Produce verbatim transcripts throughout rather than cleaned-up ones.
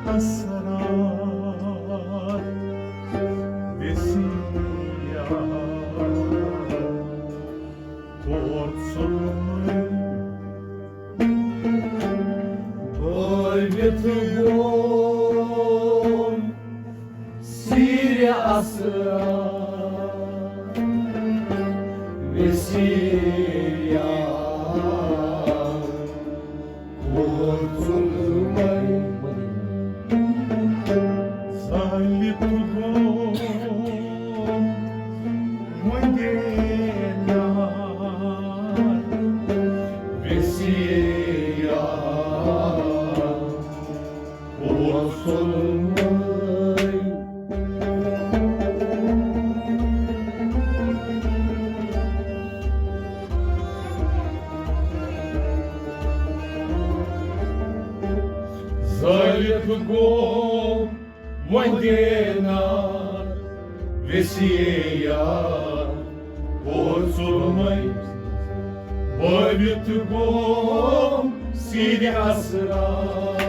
اسرار وسیع کور ظلمے۔ بٲوِتھ گوم سیرِ اسرار وسیع کور ظلمے۔ ظالم گوم وۄنۍ دیٖنار وسیع کور ظلمے۔ ظٲلِم گوم وۄنۍ دیٖنار وسیع کور ظلمے۔ بٲوِتھ گوم سیرِ اسرار۔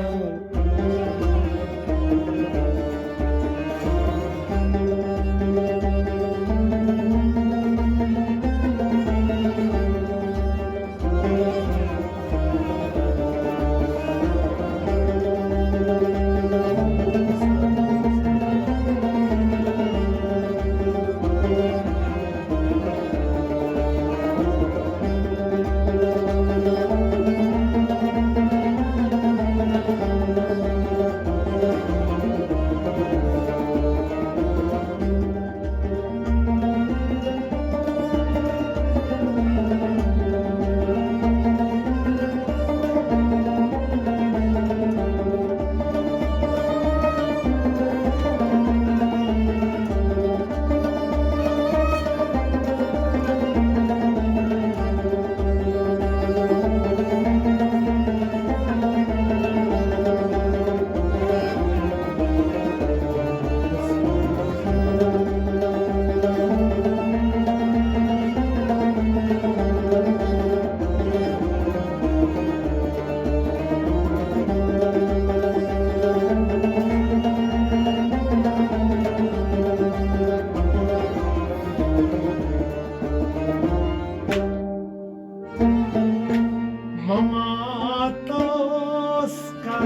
مماتس کر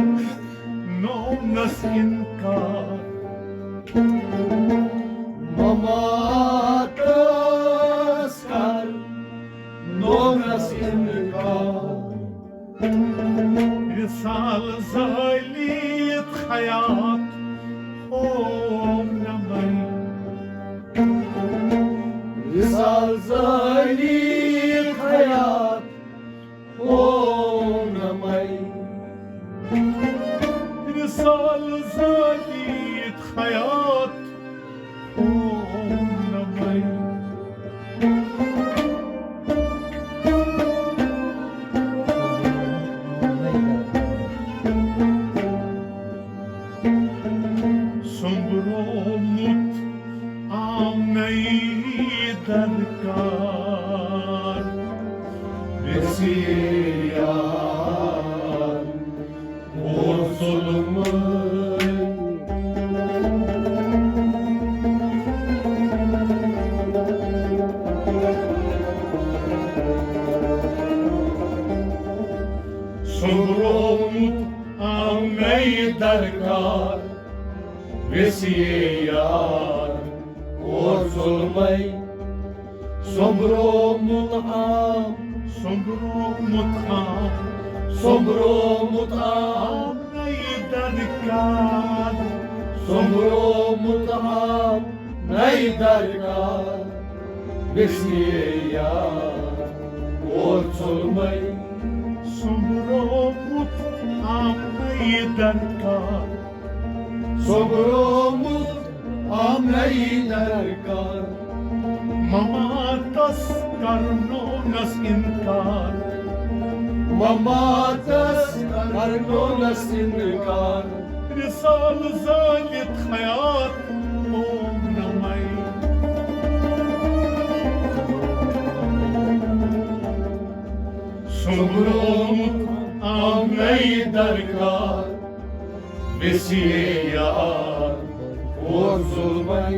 نونس انکار۔ مماتس کر نونس انکار۔ وصال زٲلِتھ حیات ہوو نہ مےٚ۔ وصال زٲلِتھ حیات ہوو نہ مےٚ۔ وصال زٲلِتھ حیات ہوو نہ مےٚ۔ سوٚمبرومُت آو نَیہِ درکار وسیع کوٚر ظلمہٕ۔ سوٚمبرومُت آو نَیہِ درکار وسیع کوٚر ظلمَے۔ سوٚمبرومُت آو، سوٚمبرومُت آو، سوٚمبرومُت آو نَیہِ درکار۔ سوٚمبرومُت آو نَیہِ درکار وسیع کوٚر ظلمَے۔ سوٚمبرومُت آو نَیہِ درکار۔ سوٚمبرومُت آو نَیہِ درکار۔ مماتس کرنونس انکار۔ مماتس کرنونس انکار۔ وصال زٲلِتھ حیات ہوو نہ مےٚ۔ سوٚمبرومُت آو نَیہِ درکار۔ ویسے یار اور ظلمے،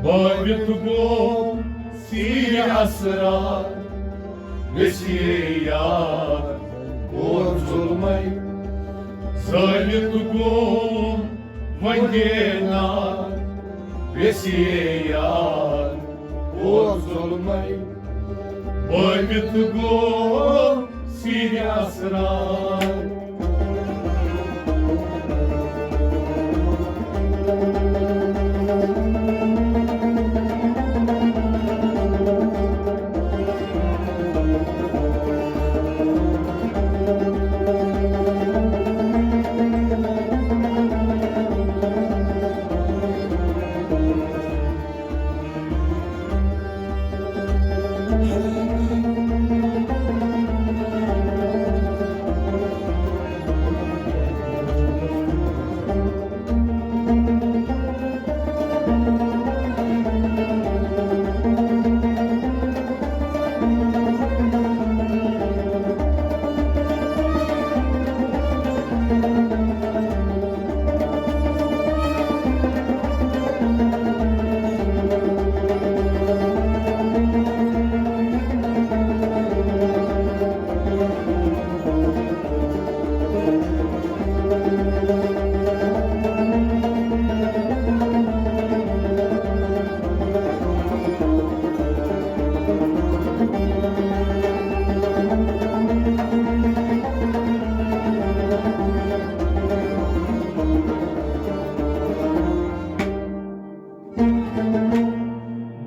بٲوِتھ گوٚو سیرِ اسرار۔ ویسے یار اور ظلمے، زٲلِتھ گوٚو وۄنۍ دینا۔ ویسے یار اور ظلمے، بٲوِتھ گوٚو سیرِ اسرار۔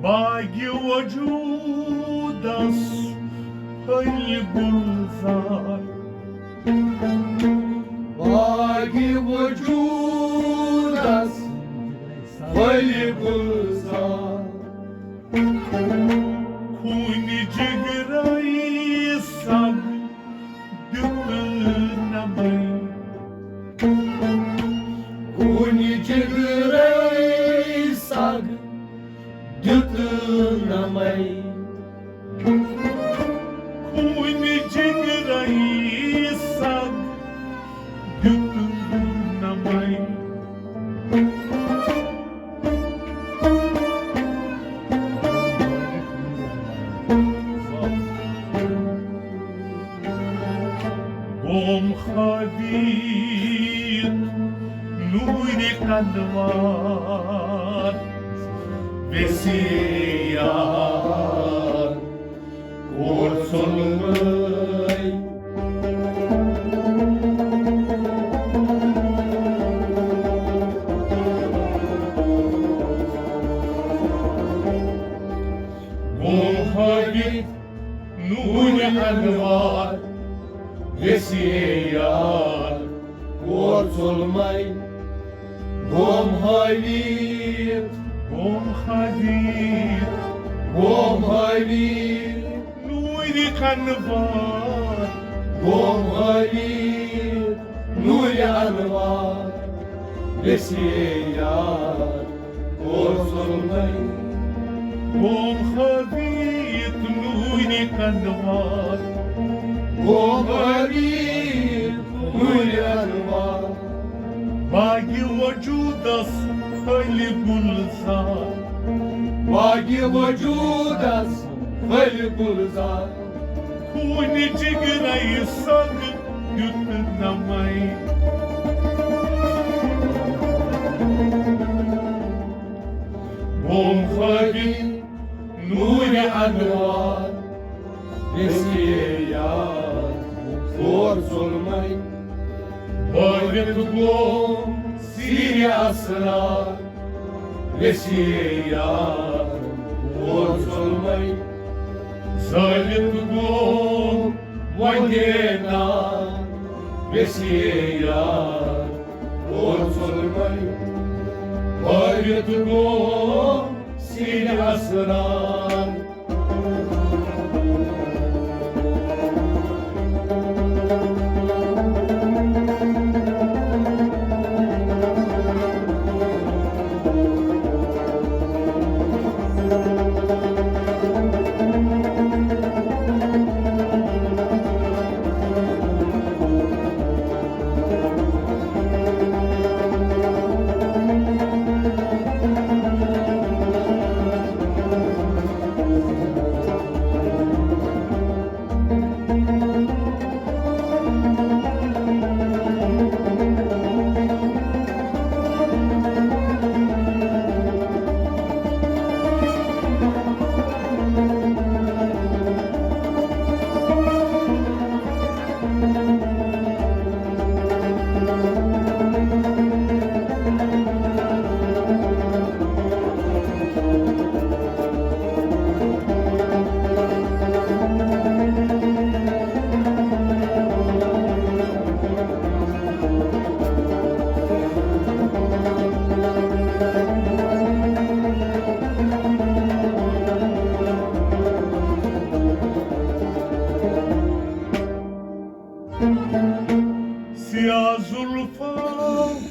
باغِ وجودس پھٔلۍ گُلزار۔ باغِ وجودس پھٔلۍ گُلزار۔ خوٗنہِ جگرے سگ دیُت نمے۔ خوٗنہِ جگرے سگ دیُت نمے۔ خوٗنہِ جگرے سگ دیُت نمے۔ گوم خٲوِتھ نوٗرِ انوار۔ ویسے یار اور ظلمے۔ گوم خٲوِتھ نوٗرِ انوار۔ ویسے یار اور ظلمے۔ گوم خٲوِتھ۔ گوم خٲوِتھ۔ گوم خٲوِتھ۔ نوٗرِ انوار۔ گوم خٲوِتھ۔ نوٗرِ انوار۔ ویسے یار اور ظلمے۔ گوم خٲوِتھ نوٗرِ انوار۔ گوم خٲوِتھ نوٗرِ انوار۔ باغِ وجودس پھٔلۍ گُلزار۔ باغِ وجودس پھٔلۍ گُلزار۔ خوٗنہِ جگرے سگ دیُت نمے۔ گوم خٲوِتھ نوٗرِ انوار۔ ویسے یار اور ظلمے۔ بٲوِتھ گوٚو سیرِ اسرار۔ ویسے یار اور ظلمے۔ زٲلِتھ گوٚو وۄنۍ دینا۔ ویسے یار اور ظلمے۔ بٲوِتھ گوٚو سیرِ اسرار۔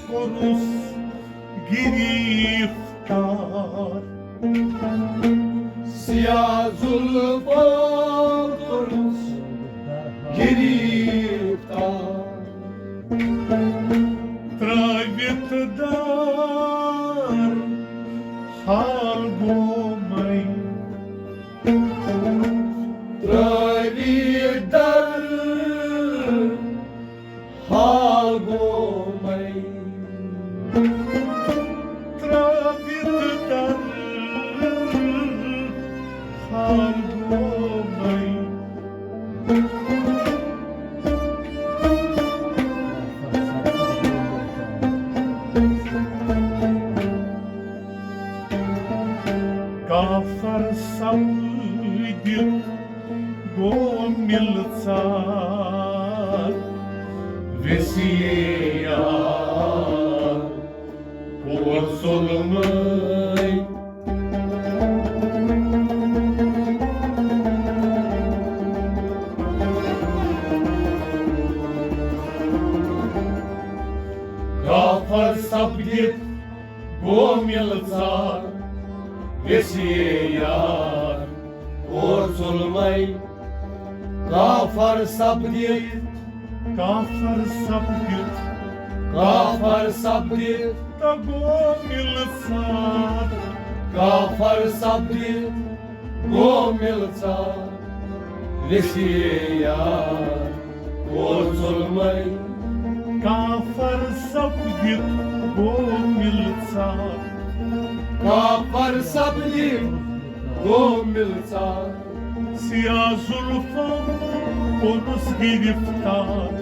کوٚرُس گِرِفتار۔ سیاہ زُلفو کوٚرُس گِرِفتار۔ ترٛٲوِتھ دار حال گوٚو مَے۔ ترٛٲوِتھ دار حال گوٚو مَے۔ ترٛٲوِتھ دار حال گوٚو مَے۔ کافر سپدِتھ گوٚو مِلژار۔ ویسے یار کور ژوٚل مَے۔ کافر سپدِتھ گوٚو مِلژار۔ ویسے یار کور ژوٚل مَے۔ کافر سپدِتھ، کافر سپدِتھ، کافر سپدِتھ تہٕ گوٚو مِلژار۔ کافر سپدِتھ گوٚو مِلژار۔ ویسے یار کور ژوٚل مَے۔ کافر سپدِتھ گوٚو مِلژار۔ کافر سپدِتھ گوٚو مِلژار۔ سیاہ زُلفو کوٚرُس گِرِفتار۔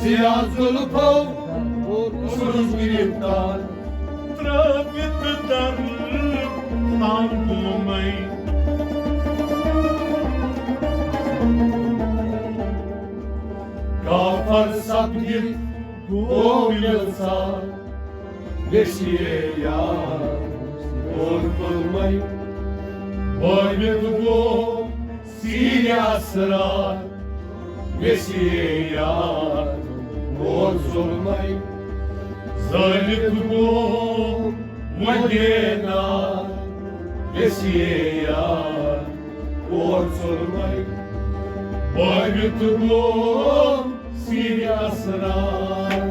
سیاہ زُلفو کوٚرُس گِرِفتار۔ ترٛٲوِتھ دار حال گوٚو مَے۔ کافر سپدِتھ گوٚو مِلژار۔ ویسے یار کور ژوٚل مَے۔ بٲوِتھ گوٚو سیرِ اسرار۔ ویسے یار کور ژوٚل مَے۔ زٲلِتھ گوٚو مدینہ۔ ویسے یار کور ژوٚل مَے۔ بٲوِتھ گوٚو سیرِ اسرار۔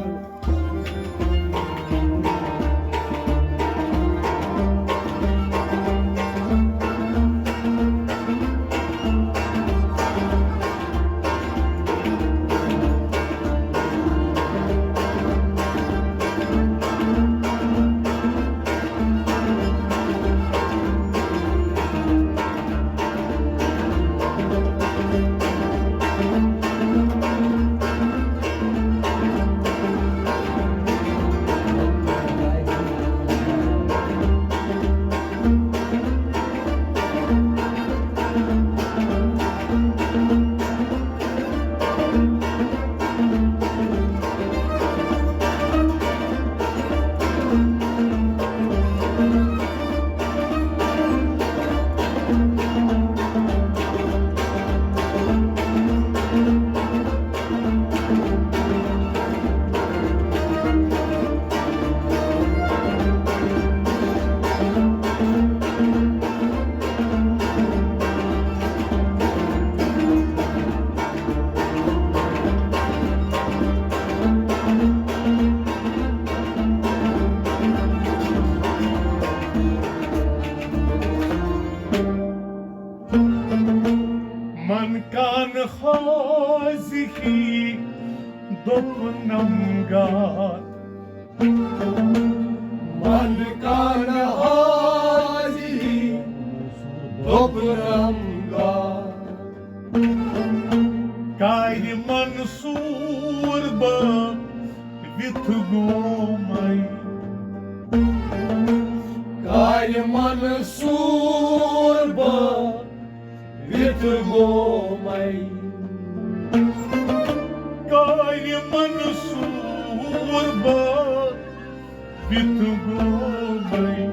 من کان حاضی دوٚپنم گار۔ من کان حاضی دوٚپنم گار۔ کارِ منصور بہٕ وِتھ گوٚو مَے۔ کارِ منصور بہٕ وِتھ گوٚو مَے۔ کارِ منصور بہٕ وِتھ گوٚو مَے۔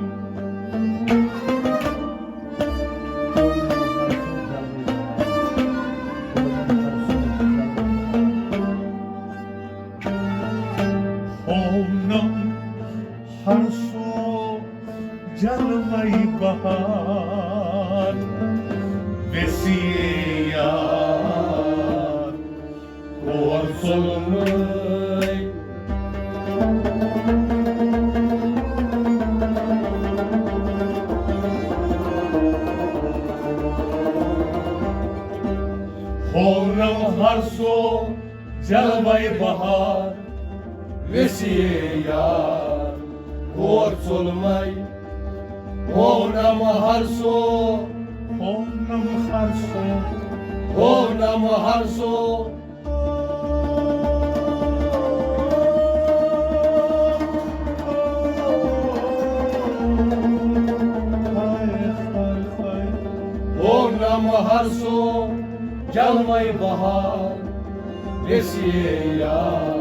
ہر سو جلوَے بہار، ویسیے یار کور ژوٚلمُت۔ ہونم ہر سو جلوَے بہار، ویسیے یار کور ژوٚلمُت۔ ہونم ہر سو، ہونم ہر سو، ہونم ہر سو۔ ہونم ہر سو جلوَے بہار، ویسیے یار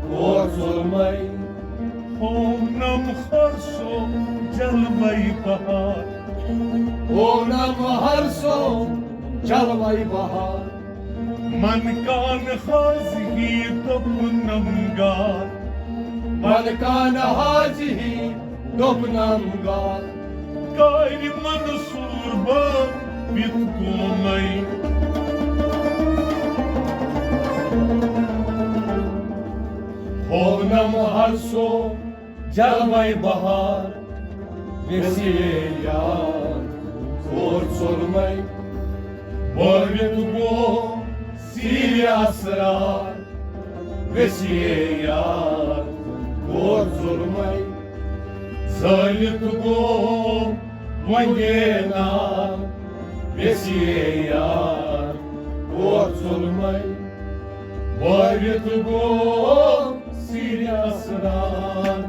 کور ژوٚلمُت۔ ہونم ہر سو جلوَے بہار، ہونم ہر سو جلوَے بہار۔ من کان حاضی دوٚپنم گار، من کان حاضی دوٚپنم گار۔ کارِ منصور بٲوِتھ گومَے۔ ہونم ہر سو جلوَے بہار، ویسیے یار کور ژوٚلمُت۔ بٲوِتھ گوٚو سیٖرِ اسرار، ویسیے یار کور ژوٚلمُت۔ زٲلِتھ گوٚو وۄنۍ نار، ویسیے یار کور ژوٚلمُت۔ بٲوِتھ گوٚو سیٖرِ اسرار۔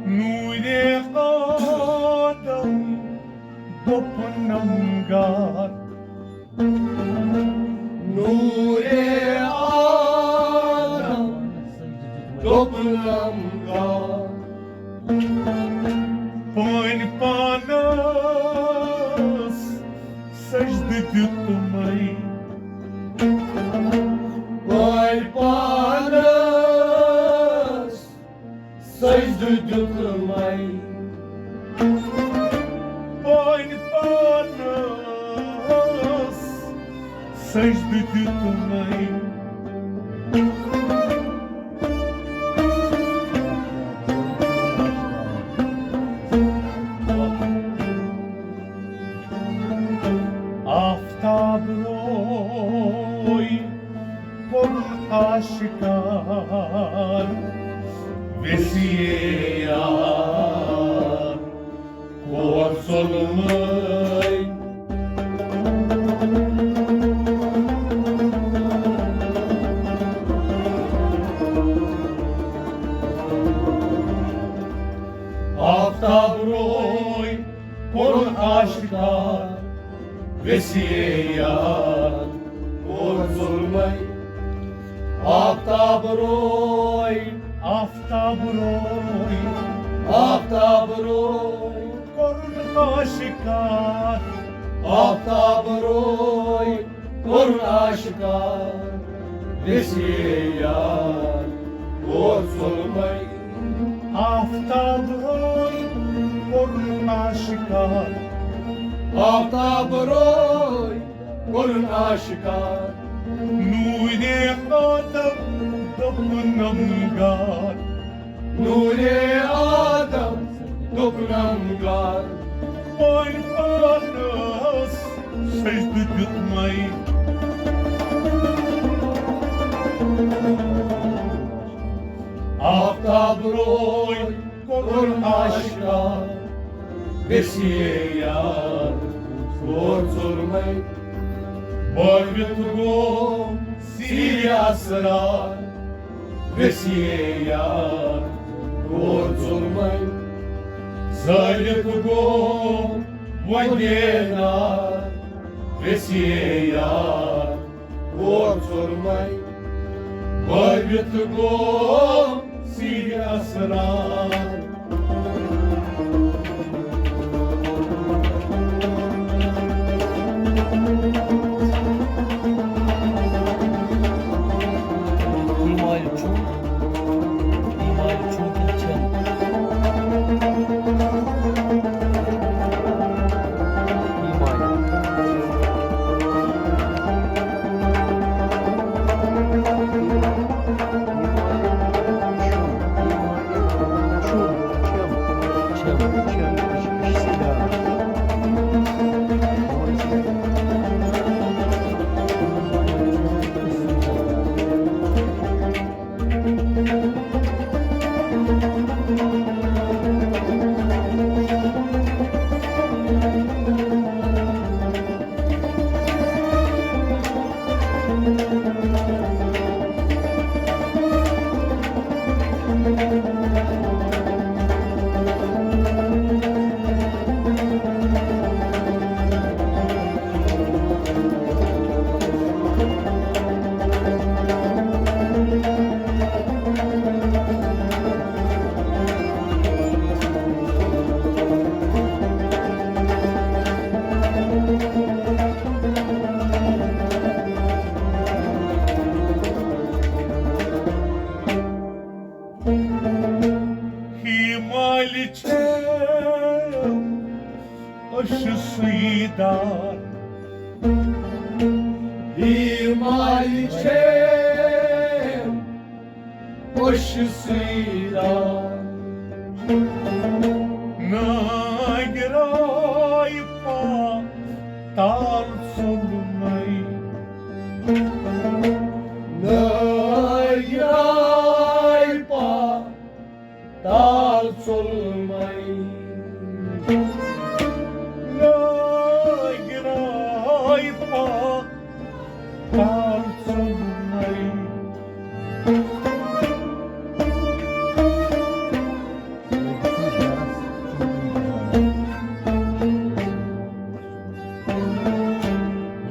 نورِ آدم دوٚپنم گار۔ نورِ آدم دوٚپنم گار۔ پٲنۍ پانس سجدٕ دیُتمَے۔ پٲنۍ پانس سجدٕ دیُتمَے۔ پٲنۍ پانس سجدٕ دیُتمَے۔ آفتاب روے کوٚرُن آشکار، ویسیے یار کور ژوٚلمُت۔ آفتاب روے کوٚرُن آشکار، ویسیے یار کور ظلمے۔ آفتاب روے، آفتاب روے، آفتاب روے۔ آشکار۔ آفتاب روے کوٚرُن آشکار، ویسے یار کوٚر ظُلمے۔ آفتاب روے کوٚرُن آشکار۔ آفتاب روے کوٚرُن آشکار۔ نوٗرِ آدم دوٚپُن نمگار۔ نوٗرِ آدم دوٚپُن نمگار۔ پانہٕ پانس سجدٕ دیُتمے۔ آفتاب روے کوٚرُن آشکار، ویسے یار کوٚر ظُلمے۔ بٲوِتھ گوٚو سیٖرِ اسرار، ویسے یار کوٚر ظُلمے۔ زٲلِتھ گوٚو وۄنۍ دینار، ویسے یار کوٚر ظُلمے۔ بٲوِتھ گوٚو سیٖرِ اسرار۔ ہی مالہِ چھُم، ہی مالہِ چھُم کِنہٕ چھَم؟ ہی مالہِ۔ ہی مالہِ چھم أچھ سُے دار۔ ہی مالہِ چھم أچھ سُے دار۔ ناگراے پا تال ژوٚلمے۔ ناگراے پا تال ژوٚلمے۔ ناگراے پا تال ژوٚلمے۔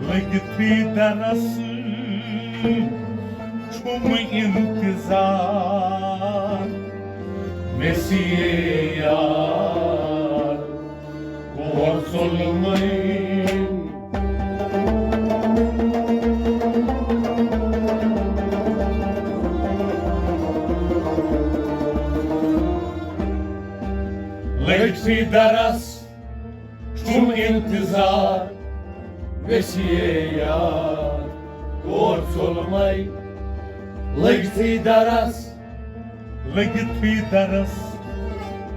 لٔگتھٕے درس چھُم انتظار، ویسے یار کوٚر ظُلمے۔ لٔگۍ سٕے درس چھُم انتظار، ویسے یار کوٚر ظُلمے۔ لٔگۍ سٕے درس، لٔگۍ سٕے درس،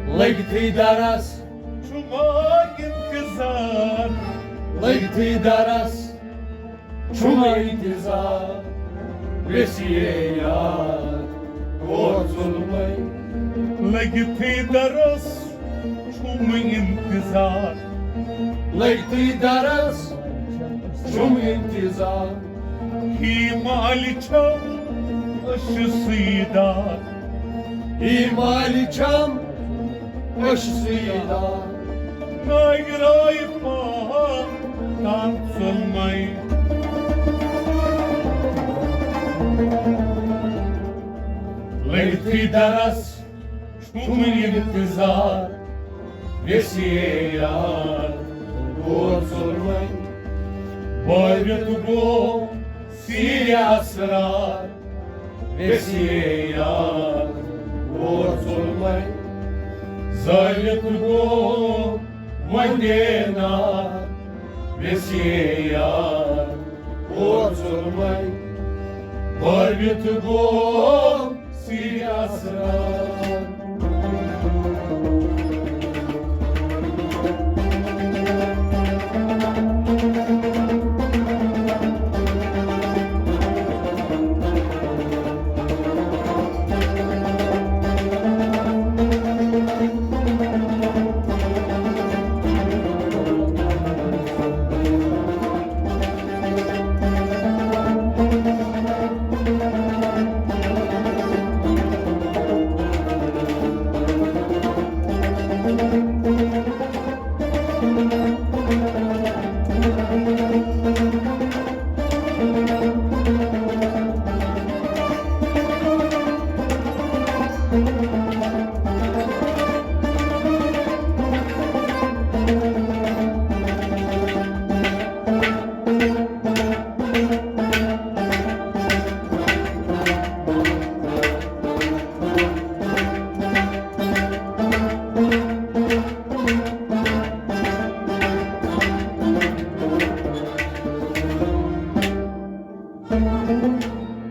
لٔگۍ سٕے درس چھُم انتظار۔ لٔگۍ سٕے درس چھُم انتظار، ویسے یار کوٚر ظُلمے۔ لٔگۍ سٕے درس چھُم انتظار۔ لٔگۍ سٕے درس چھُم انتظار۔ ہی مالہِ چھم أچھ سُے دار۔ ہی مالہِ چھم أچھ سُے دار۔ ناگراے پا تال ژوٚلمے۔ لٔگۍ سٕے درس چھُم انتظار، ویسے یار، گوٚو ظُلمے۔ بٲوِتھ گوٚو سیٖرِ اسرار، ویسے یار، گوٚو ظُلمے۔ زٲلِتھ گوٚو وۄنۍ دینار، ویسے یار، گوٚو ظُلمے۔ بٲوِتھ گوٚو سیٖرِ اسرار۔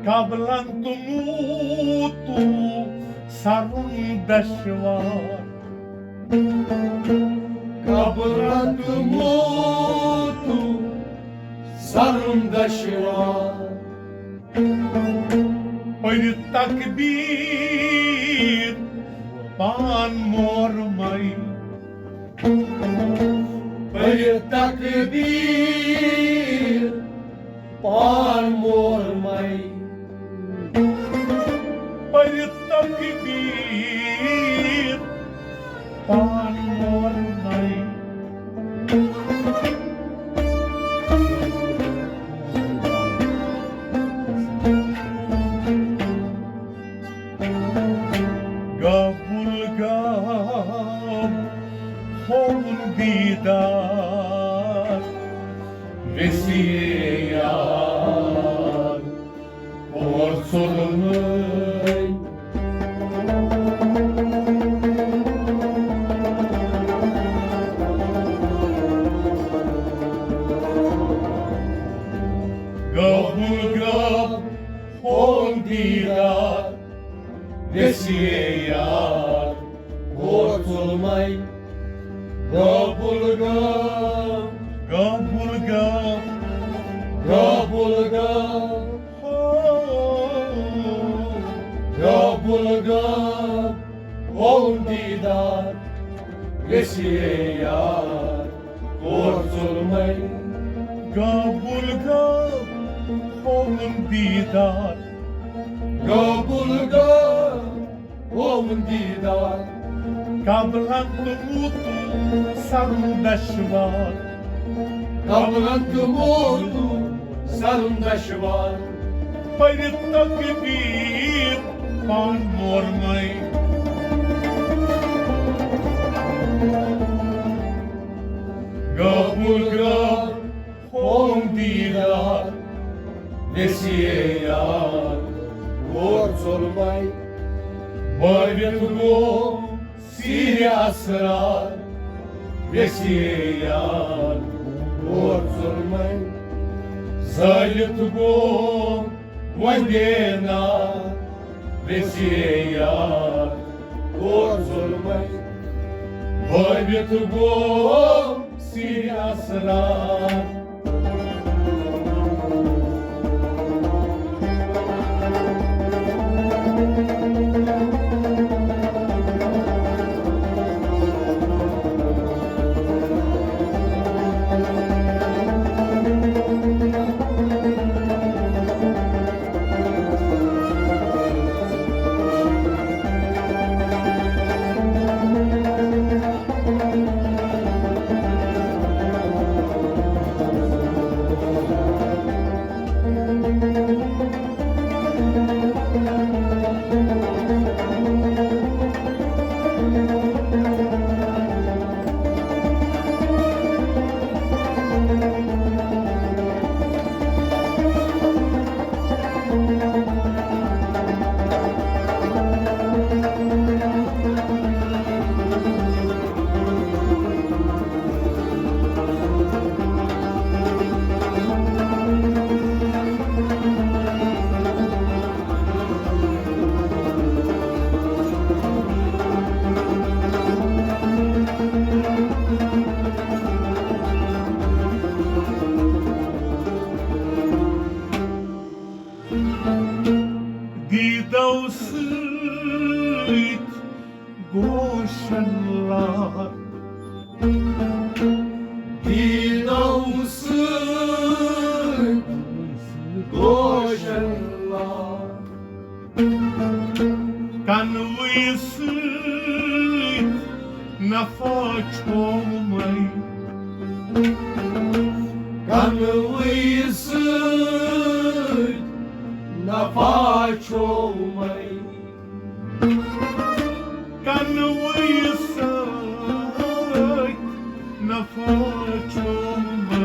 قبلن تہٕ موتُ سرُن دشوار۔ قبلن تہٕ موتُ سرُن دشوار۔ پٔرِتھ تکبیٖر پان مورمے۔ پٔرِتھ تکبیٖر پان مورمے۔ پٔرِتھ تکبیٖر پان مورمے۔ گبُل گب ہووُن دیٖدار، ویسے یار، اور ظُلمے۔ گبُل گب ہووُن دیٖدار، ویسے یار، گوٚو ظُلمے۔ گبُل گب، گبُل گب، گبُل گب، ہو، گبُل گب ہووُن دیٖدار، ویسے یار، گوٚو ظُلمے۔ گبُل گب ہووُن دیٖدار۔ گبُل گب ہووُن دیٖدار۔ قبلن تہٕ موتُ سرُن دشوار۔ قبلن تہٕ موتُ سرُن دشوار۔ پٔرِتھ تکبیٖر پان مورمے۔ گبُل گب ہووُن دیٖدار، ویسے یار، گوٚو ظُلمے۔ بٲوِتھ گوٚو سیٖرِ اسرار، ویسے یار، گوٚو ظُلمے۔ زٲلِتھ گوٚو وۄنۍ دینار، ویسے یار، گوٚو ظُلمے۔ بٲوِتھ گوٚو سیٖرِ اسرار۔ نفع چھومے۔ کنوٕے سۭتۍ نفع چھومے۔ کنوٕے سۭتۍ نفع چھومے۔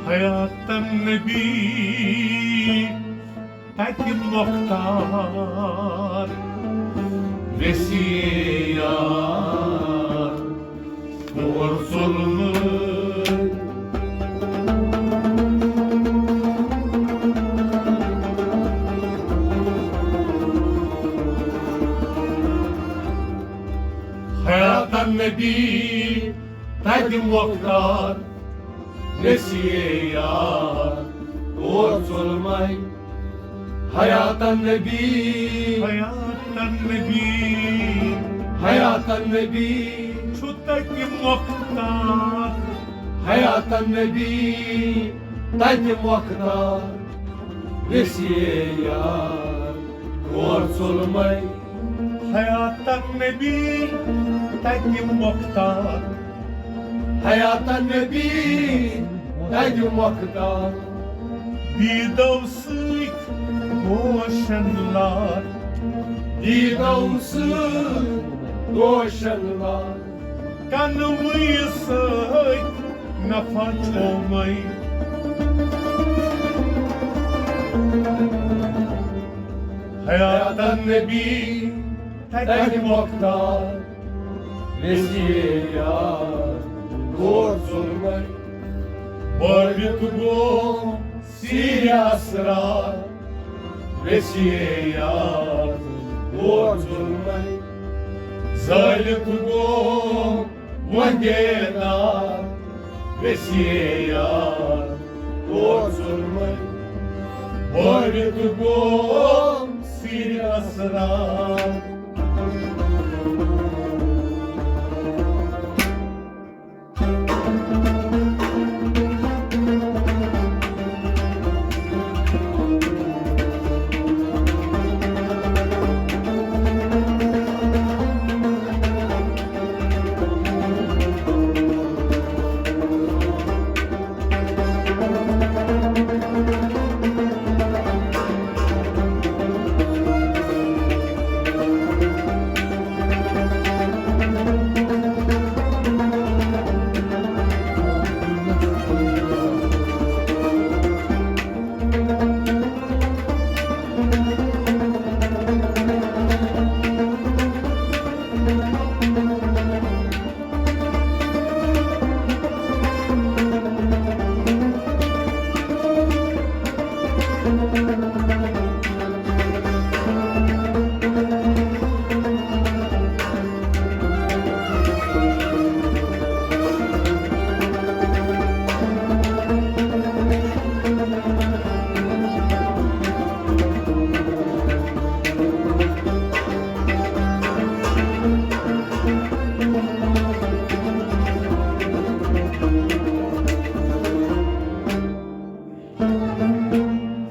حیاتن نبی تتہِ مۄختار ویسیے یار اور ظلمہٕ۔ حیاتن نبی تتہِ مۄختار ویسیے یار اور ظلمے۔ حیاتن نبی، حیاتن نبی، حیاتن نبی چھُ تتہِ مۄختار۔ حیاتن نبی تتہِ مۄختار ویسیے یار اور ظلمے۔ حیاتن نبی تتہِ مۄختار۔ حیاتن نبی تتہِ مۄختار۔ دیدو سۭتۍ گوشن لار۔ دیدو سۭتۍ گوشن لار۔ کنوٕے سۭتۍ نفع چھومے۔ حیاتن نبی تتہِ مۄختار ویسیے یار اور ظلمے۔ بٲوِتھ گوٚو سیٖرِ اسرار ویسیے یار اور ظلمے۔ زٲلِتھ گوٚو وۄنۍ دیدار ویسیے یار اور ظلمے۔ بٲوِتھ گوٚو سیٖرِ اسرار۔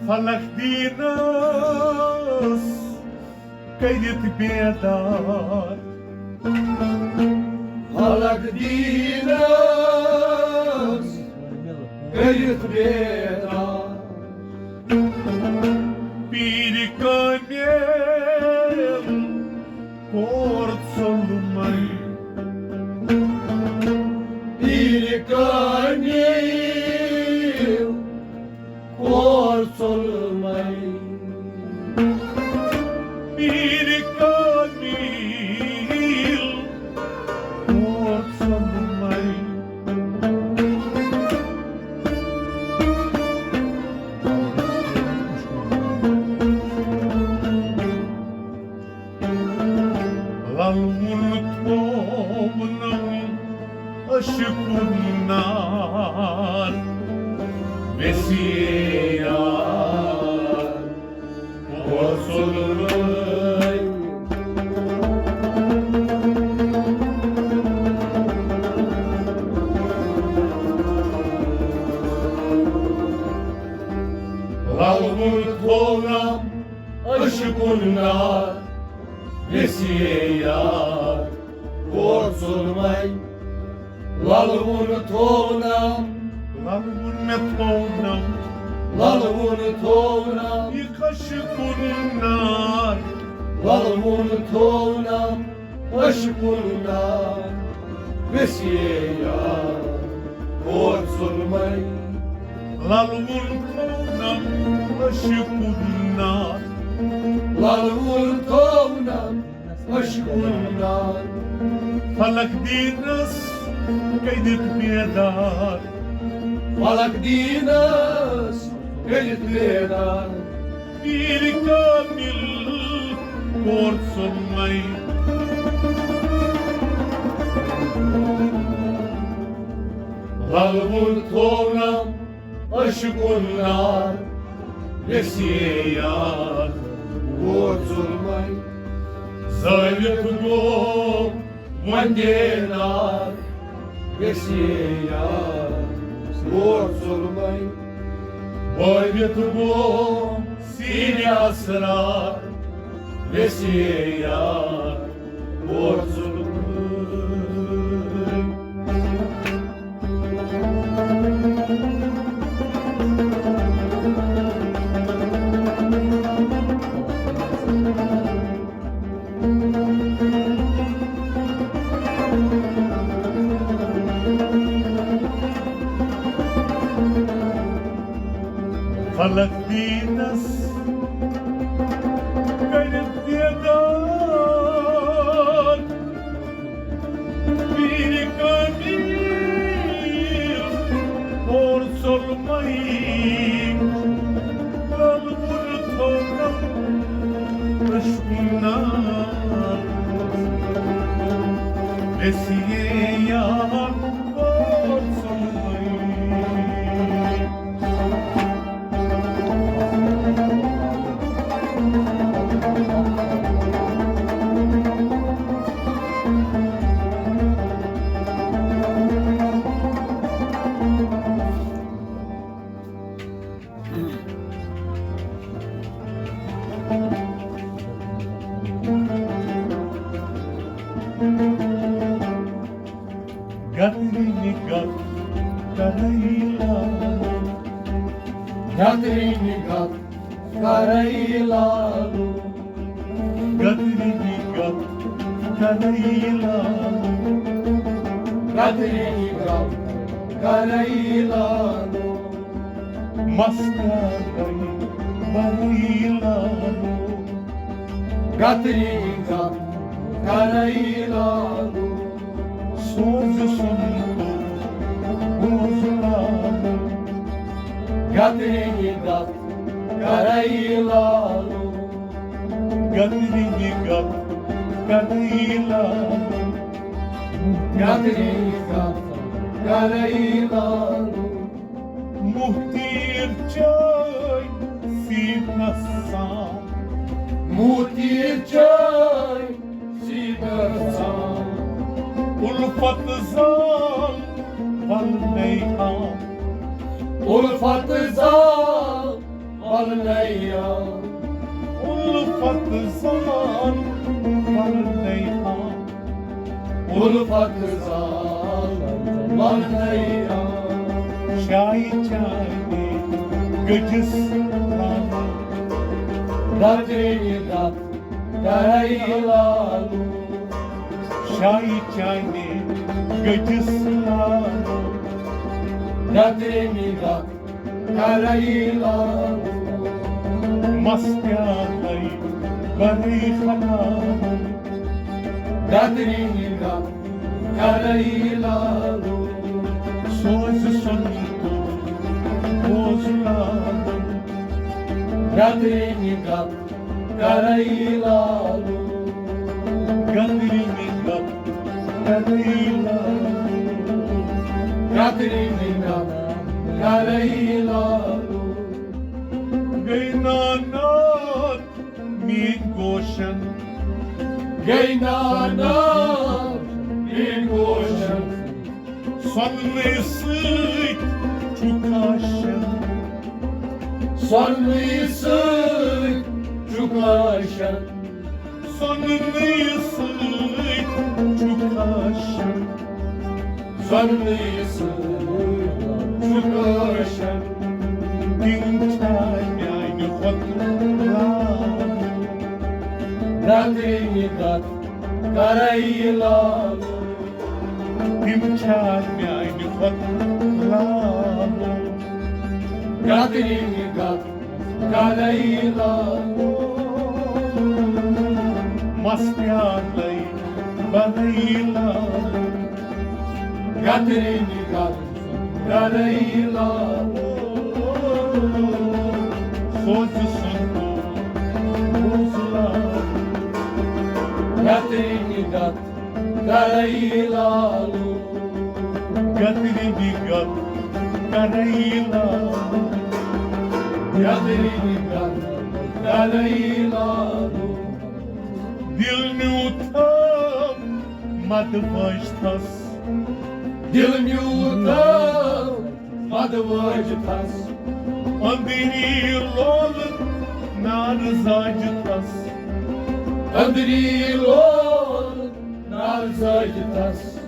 فلک دیٖنس کٔرِتھ بیدار۔ فلک دیٖنس کٔرِتھ بیدار۔ پیٖرِ کٲمِل کور ظُلمے۔ پیٖرِ کٲمِل کور ظُلمے۔ پیٖرِ کٲمِل کور ظُلمے۔ للوُن تھوونم عشقُن نار ویسیے یار اور ظُلمے۔ للوُن تھوونم عشقُن نار، ویسیے یار کور ژوٚلمے۔ للوُن تھوونم، للوُن مےٚ تھوونم، للوُن تھوونم یہِ عشقُن نار۔ للوُن تھوونم عشقُن نار، ویسیے یار کور ژوٚلمے۔ للوُن تھوونم عشقُن نار، للوُن تھوونم عشقُن نار۔ فلک دیٖنس کٔرِتھ بیدار، فلک دیٖنس کٔرِتھ بیدار۔ پیٖر کامل کور ژوٚلمے۔ للوُن تھوونم عشقُن نار، ویسیے یار کور ژوٚلمے۔ زٲوِتھ گوٚو وۄنۍ دیدار، ویسیے یار کور ژوٚلمے۔ بٲوِتھ گوٚو سیٖرِ اسرار، ویسیے یار کور ژوٚلمے۔ فلک دیٖنس کٔرِتھ بیدار، پیٖر کامل کور ژوٚلمے۔ للوُن تھوونم عشقُن نار، ویسیے یار کور ژوٚلمے۔ گترِ نِگت کرے لالو۔ گترِ نِگت کرے لالو۔ گترِ نِگت کرے لالو۔ گترِ نِگت کرے لالو۔ مستیار گئی برئی لالو۔ گترِ نِگت کرے لالو۔ سوز سُن تو بوز لالو۔ گترِ نِگت کرے لالو۔ گترِ نِگت کرے لالو۔ گترِ نِگت کرے لالو۔ موتیر چاے سیٖنس سان۔ موتیر چاے سیٖنس سان۔ الفت زال ولنے آم۔ الفت زال ولنے آم۔ الفت زال ولنے آم۔ الفت زال ولنے آم۔ شاہی چانے گجس لانا۔ گترِ نِگت کرے لالو۔ شاہی چانے گجس لانا۔ گترِ نِگت کرے لالو۔ مستیار گئی برئی خلالو۔ گترِ نِگت کرے لالو۔ سوز سُن تو بوز لالو۔ گترِ نِگت کرے لالو۔ گترِ نِگت کرے لالو۔ گترِ نِگت کرے لالو۔ گئی نانات میٲنۍ گوشن۔ گئی نانات میٲنۍ گوشن۔ سۄنہٕ سۭتۍ چھُ کاشن۔ سۄنہٕ نٔیِس سۭتۍ چھُ کاشن۔ سۄنہٕ نٔیِس سۭتۍ چھُ کاشن۔ سۄنہٕ نٔیِس سۭتۍ چھُ کاشن۔ تِم چھا میانہِ کھۄتہٕ لال؟ گترِنہِ گت کرے لال۔ تِم چھا میانہِ کھۄتہٕ لال؟ گترِنہِ گت کرے لال۔ مس پیالے بنٲیی لال۔ گترِنہِ گت کرے لال۔ سوزِ سُنٛد پوٚز لال۔ گترِنہِ گت کرے لال۔ گترِنہِ گت کرے لال۔ گترِنہِ گت کرے لال۔ دِل نیوٗتھم مدٕ وٲجتس۔ دِل نیوٗتھم مدٕ وٲجتس۔ أنٛدری لولہٕ نارٕ زٲجتس۔ أنٛدری لولہٕ نارٕ زٲجتس۔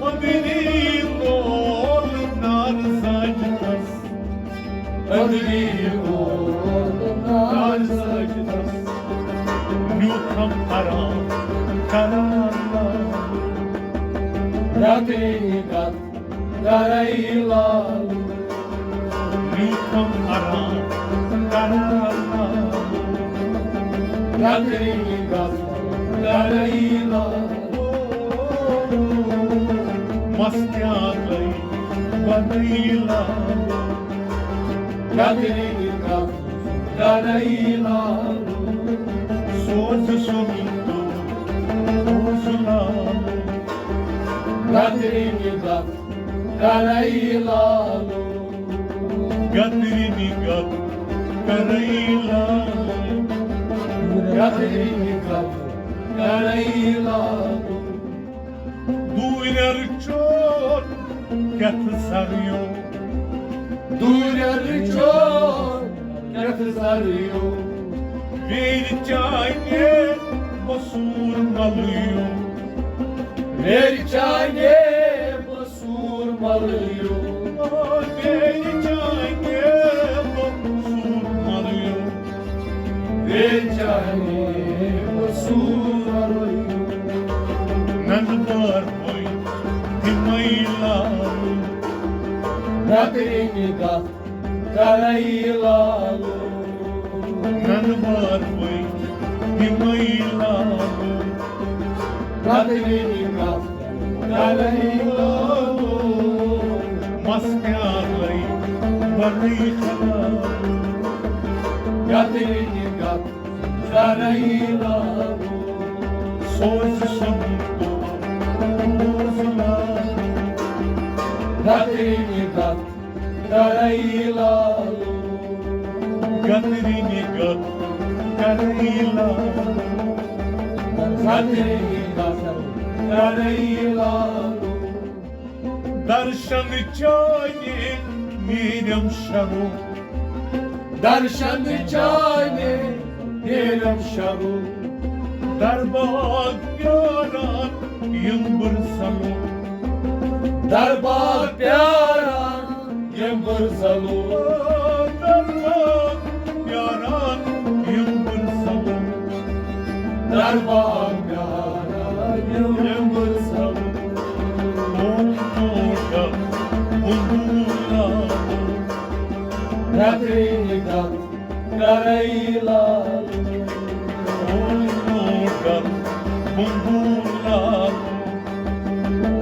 أنٛدری لولہٕ نارٕ زٲجتس۔ أنٛدری لولہٕ نارٕ زٲجتس۔ نیوٗتھم کران کران لال۔ گترِنہِ گت کرے لال۔ نیوٗتھم کران کران لال۔ گترِنہِ گت کرے لال۔ مس پیالے بنٲیی لال۔ گترِنہِ گت کرے لال۔ سوزِ سُنٛد پوٚز لال۔ گترِنہِ گت کرے لال۔ گترِنہِ گت کرے لال۔ گترِنہِ گت کرے لال۔ دوٗرٮ۪ر چور کیٛتھ زریو۔ دوٗرٮ۪ر چور کیٛتھ زریو۔ ویرِ چانہِ قصوٗر ملٕیو۔ ویرِ چانہِ قصوٗر ملٕیو۔ ویرِ چانہِ قصوٗر ملٕیو۔ ویرِ چانہِ قصوٗر ملٕیو۔ ننہٕ وار وٲے تِمے لال۔ گترِنہِ گت کرے لال۔ ننہٕ وار وٲے تِمے لال۔ گترِنہِ گت کرے لال۔ مس پیالے بنٲیی لال۔ گترِنہِ گت کرے لال۔ سوزِ سُنٛد پوٚز لال۔ گترِنہِ گت کرے لال۔ گترِنہِ گت کرے لال۔ گترِنہِ گت کرے لال۔ درشن چانہِ نیرم شرو۔ درشن چانہِ نیرم شرو۔ درباغ پیاران یِم بُرسلو۔ درباغ پیاران یِم بُرسلو۔ درباغ پیاران یِم بُرسلو۔ درباغ پیاران یِم بُرسلو۔ اوم ٹوٹھ بُنبُل لالو۔ گترِنہِ گت کرے لال۔ اوم ٹوٹھ بُنبُل لالو۔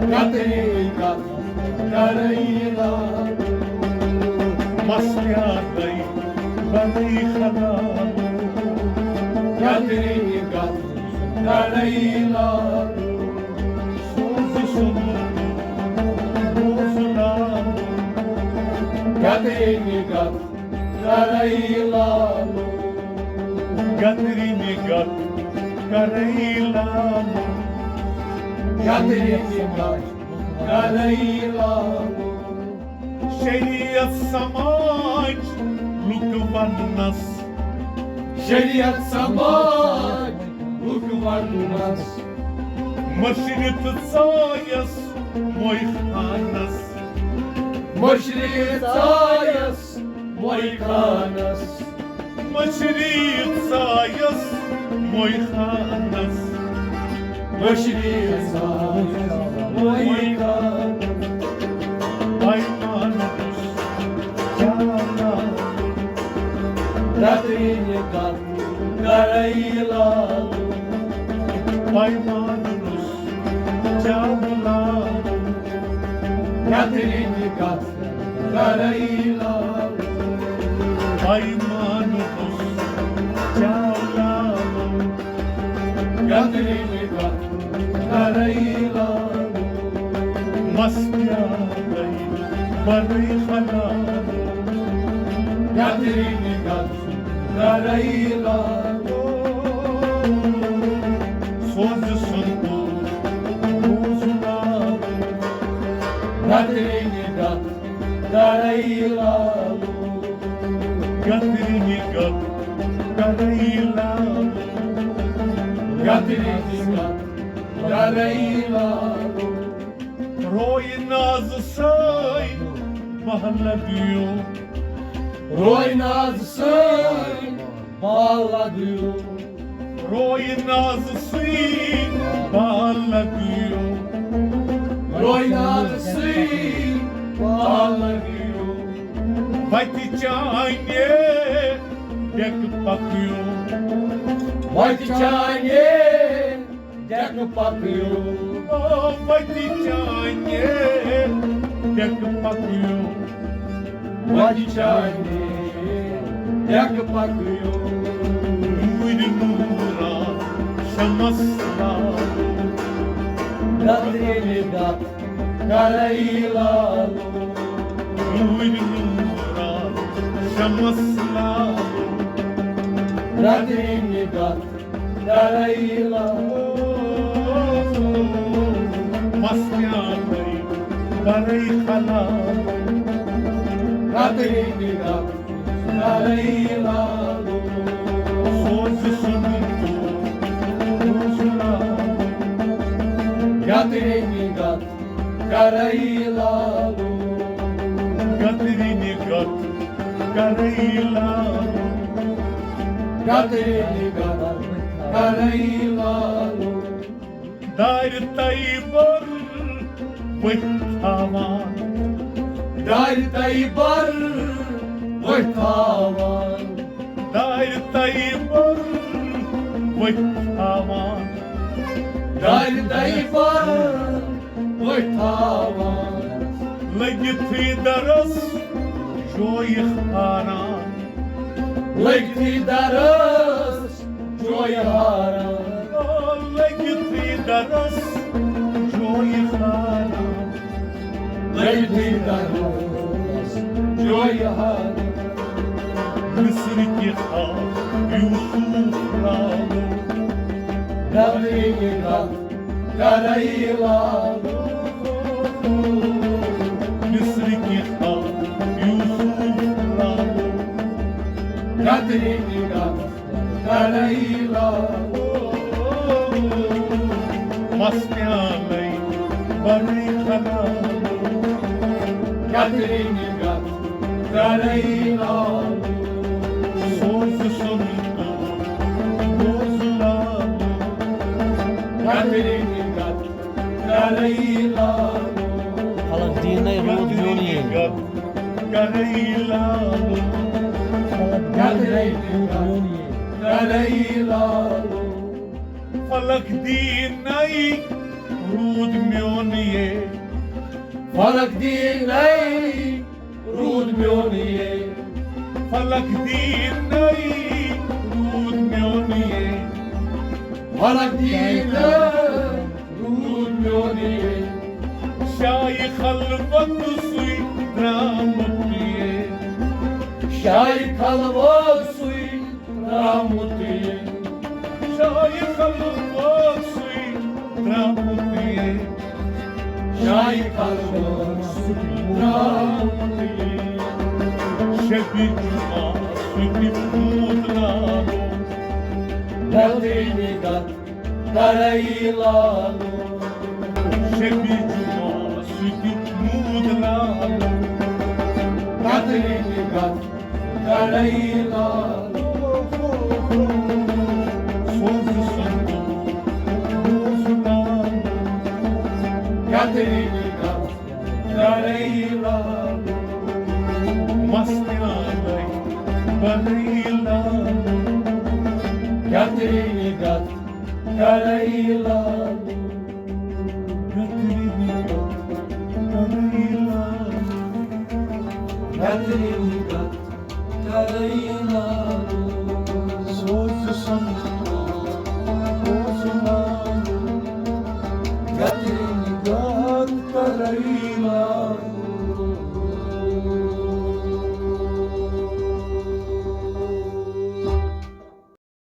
گترِنہِ گت کرے لال۔ مس پیالے بنٲیی لال۔ گترِنہِ گت کرے لال۔ سوزِ سُنٛد پوٚز لال۔ گترِنہِ گت کرے لال۔ گترِنہِ گت کرے لال۔ گترِنہِ گت کرے لال۔ شریعت سماج لُکہٕ پننس۔ شریعت سماج لُکھ وننس۔ مٔشرِتھ ژایس موے خانس۔ مٔشرِتھ ژایس موے خانس۔ مٔشرِتھ ژایس موے خانس۔ مٔشرِتھ ژایس موے خانس۔ پیمانہٕ اوس چالاک۔ رترینہِ کتھ کرے لال۔ پیمانہٕ اوس چالاک۔ رترینہِ کتھ کرے لال۔ پیمانہٕ اوس چالاک۔ رترینہِ کتھ کرے لال۔ مس پیالے برے خلال۔ رترینہِ کتھ کرے لال۔ سوزِ سُنٛد بوزُن آو۔ رترینہِ کتھ کرے لال۔ رترینہِ کتھ کرے لال۔ رترینہِ کتھ کرے لال۔ روے ناز سٲنۍ محلہٕ دیو۔ روے ناز سٲنۍ محلہٕ دیو۔ روے ناز سٲنۍ محلہٕ دیو۔ روے ناز سٲنۍ محلہٕ دیو۔ وتہِ چانہِ ڈیکہٕ پکیو۔ وتہِ چانہِ ڈیکہٕ پکیو۔ آ، وتہِ چانہِ ڈیکہٕ پکیو۔ وتہِ چانہِ ڈیکہٕ پکیو۔ نوٗرِ نوٗرا شمس لالو۔ گترِ گت کرے لالو۔ نوٗرِ نوٗرا شمس لالو۔ گترِ گت کرے لالو۔ مستیانَے برے خلالو۔ رترِ نگاہ کرے لالو۔ سوزِ سُنٛد تو روزُن لالو۔ رترِ نگاہ کرے لالو۔ گترِ نگت کرے لالو۔ گترِ نگت کرے لالو۔ دارِ تیبر ؤتھۍ تھاوان۔ دارِ تیبر ؤتھۍ تھاوان۔ دارِ تیبر ؤتھۍ تھاوان۔ دارِ تیبر ؤتھۍ تھاوان۔ لٔگِتھٕے درس جویہِ ہاران۔ لٔگِتھٕے درس جویہِ ہاران۔ لٔگِتھٕے درس جویہِ ہاران۔ لٔگِتھٕے درس جویہِ ہاران۔ مصرِ کہِ خاکہٕ یوسف لالو۔ گترِ نگاہ کرے لالو۔ مصرِ کہِ خاکہٕ یوسف لالو۔ گترِ نگاہ کرے لالو۔ مستیانَے برے خلالو۔ گترِ نگاہ کرے لالو۔ سوزِ سُنٛد تو روزُن لالو۔ گترِ نگاہ کرے لالو۔ فلک دیٖنَے روٗد میون یے۔ گترِ نگاہ کرے لالو۔ فلک دیٖنَے روٗد میون یے۔ کرے لالو۔ فلک دیٖنَے روٗد میون یے۔ فلک دیٖنَے روٗد میون یے۔ فلک دیٖنَے روٗد میون یے۔ فلک دیٖنَے روٗد میون یے۔ شاہہِ خلوت سُے درٛامُت یے۔ شاہہِ خلوت سُے درٛامُت یے۔ شاہہِ خلوت سُے درٛامُت یے۔ شاہہِ خلوت سُے درٛامُت یے۔ شبِ جمعہ سُہ تہِ موٗد لالو۔ کترینہِ گت کرئی لالو۔ شبی جمعہ سُہ تہِ موٗد لالو۔ کترینہِ گت کرئی لالو۔ سوز سنتو موٗد لالو۔ کترینہِ گت کرئی لالو۔ مستیانَے بنٲیِو لالو۔ کترینہِ گت کرئی لالو۔ کترینہِ گت کرئی لالو۔ کترینہِ گت کرئی لالو۔ سوز سنتو موٗد لالو۔ کترینہِ گت کرئی